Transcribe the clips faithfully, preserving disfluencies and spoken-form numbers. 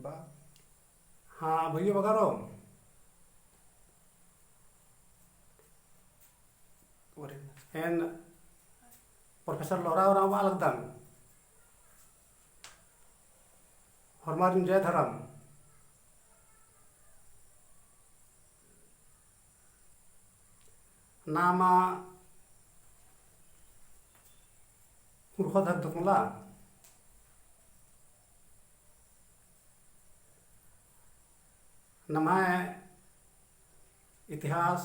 हाँ भइयो बगरो, एन प्रोफेसर लोरा उराँव बआ लगदन। होरमारिन जय धरम। नाम कुँड़ुख़र धरती तुकमला। नम्है इतिहास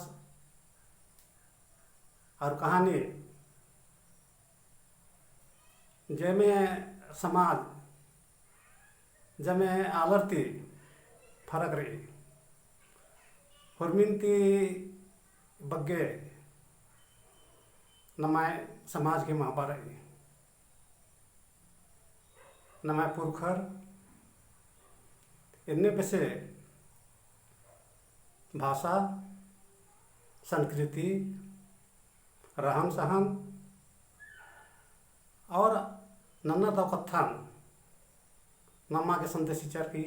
और कहानी जेमे समाज, जेमे आलर ती फरक रई। होरमिन ती बग्गे नम्है समाज गही महबा रई। नम्है पुरखर एन्ने बेसे भाषा, संस्कृति, रहन सहन और नन्ना दव कत्थन नमा गे संदेश चिच्चर की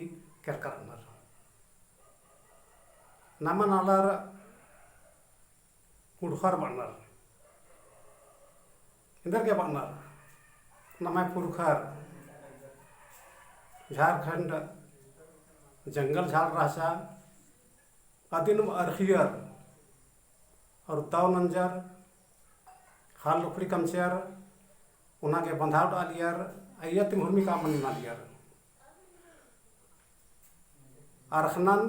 केरकर रअनर। नमन आलर कुँड़ुख़र बअनर। एन्देरगे बअनर, नम्है पुरखर झारखंड जंगल झाल रहचा, अदिन अरखियर और दव नंजर, हाल लुखड़ी कमचर, ओना गे बंधाव डालियर, अइय्या तिम हुरमी काम ननालियर। अरखनन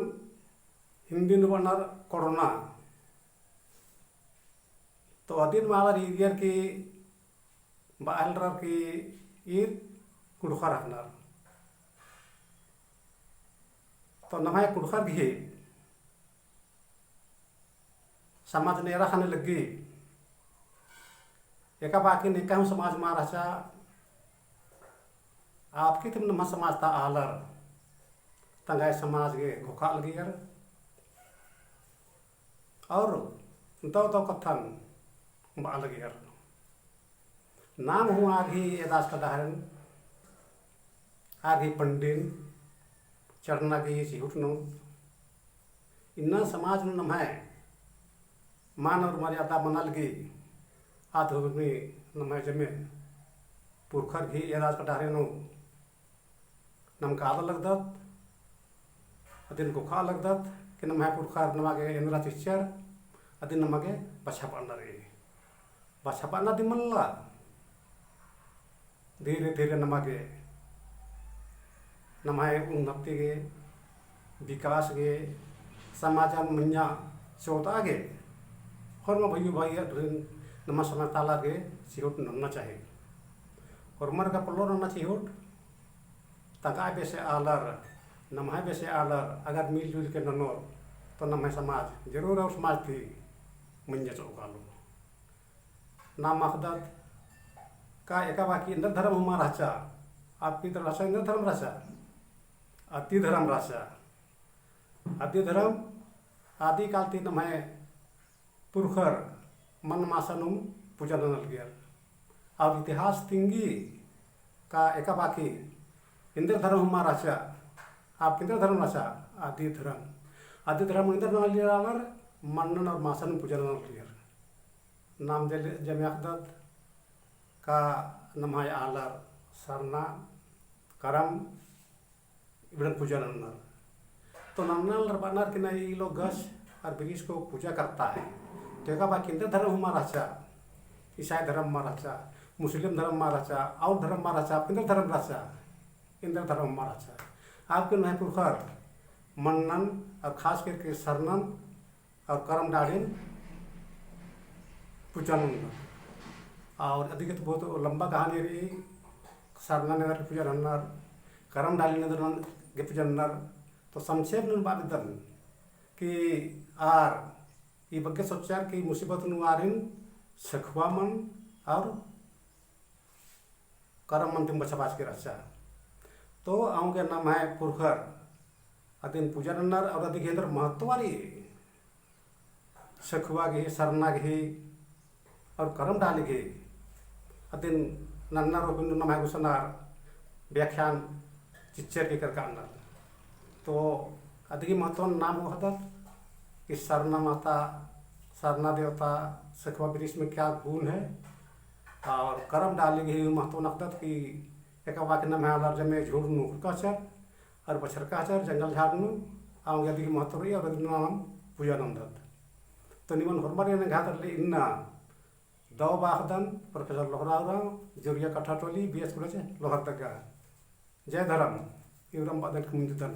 हिन्दी नू बअनर कोड़ना। तो अदिन मालर ईरियर की बअलर की ईर कुँड़ुख़र रअनर। तो नम्है कुँड़ुख़र गही समाजन एरा ख़ने लग्गी। एका बाकिन एका हूँ समाज मल रहचा। अबकी तिम नम्है समाज ता आलर तंग्है समाज गे घोखा लगियर और दव दव कत्थन बआ लगियर। नाम हूँ आर गही एदास का डहरेन, आर गही पंडिन चढ़ना गही चिहुट नू इन्ना समाज नू नम्है मान और मर्यादा मना लगी। आद हुरमी नम्है जेमे पुरखर गही एदास का डहरे नू नमका आदर लगदत, अदिन घोखा लगदत कि नम्है पुरखर नमा गे एन्दरा चिच्चर, अदिन नमा गे बछाबअना रई। बछाबअना दिम मल्ला, धीरे धीरे नमा गे नम्है उन्नति गे, विकास गे, समाजन मइय्याँ चोदआ गे, होरमा भइयो भाई अदिन नम्है समाज ता आलर गे चिहुट नन्ना चाही। होरमर गा पोल्लो नन्ना चिहुट, तंग्है बेसे आलर, नम्है बेसे आलर अगर मिलजुल के ननोर, तो नम्है समाज जरूर और समाज ती मइय्याँ चोदआ कालो। नाम अख़दत का एका बाकी एन्देर धरम हूँ मल रहचा, अबकी तो रहचा एन्देर धरम रहचा, अति धरम रहचा। अति धरम आदि काल ती नम्है पुरखर मन मासनुम पूजा नना लगियर। और इतिहास तिंगी का एका बाकी एन्देर धरम हूँ मल रहचा, अबकी एन्देर धरम रहचा, अति धरम। अति धरम एन्देर नना लगियर आलर मन्नन और मासनुम पूजा नना लगियर। नाम जेल-, जेमे अख़दत का नम्है आलर सरना, करम, इबड़न पूजा नन्नर। तो नन्ना आलर बअनर कि नहीं, ये लोग गछ और वृक्ष को पूजा करता है। तो एका बाकी एन्देर धरम हूँ मल रहचा, ईसाई धरम मल रहचा, मुस्लिम धरम मल रहचा, और धरम मल रहचा, एन्देर धरम रहचा, एन्देर धरम हूँ मल रहचा। अबकी नम्है पुरखर मन्नन और खास करके सरनन और करम डालिन पूजा नन्नर। और अदिगे तो बहुत लंबा कहानी रई, सरना नंजर गे पूजा नन्नर, करम डाली नंजर गे पूजा नन्नर। तो संक्षेप नू बअदन कि आर ई बग्गे सोचर कि मुसीबत नू आरिन सखुआ मन और करम मन तिम बछाबाचकी रहचा। तो औंगे नम्है पुरखर अदिन पूजा नन्नर और अदिगे एन्देर महत्व रई, सखुआ गही, सरना गही और करम डाली गही अदिन नन्नर और बिनु नम्है गुसन आर व्याख्यान चिच्चर की केरका नन्नर। तो अदगी महत्वन नाम ओहदत कि सरना माता, सरना देवता, सखुवा बिरिस में क्या गुण है और करम डाली गही महत्वन अख़दत कि एका बाकी नम्है आलर जमे झुंड नू हुरकाचर और बछरकाचर जंगल झाड़ नू, अवंगे अदगी महत्व रई और अदगी नाम पूजा नन्दत। तो निमन होरमर एन एंग्है तरले इन्ना दव बाखदन प्रोफेसर लोहरा उराँव, जोरिया कठा टोली, बीएस कॉलेज लोहरदगा। जय धरम। इवरम बअदन की मुंजदन।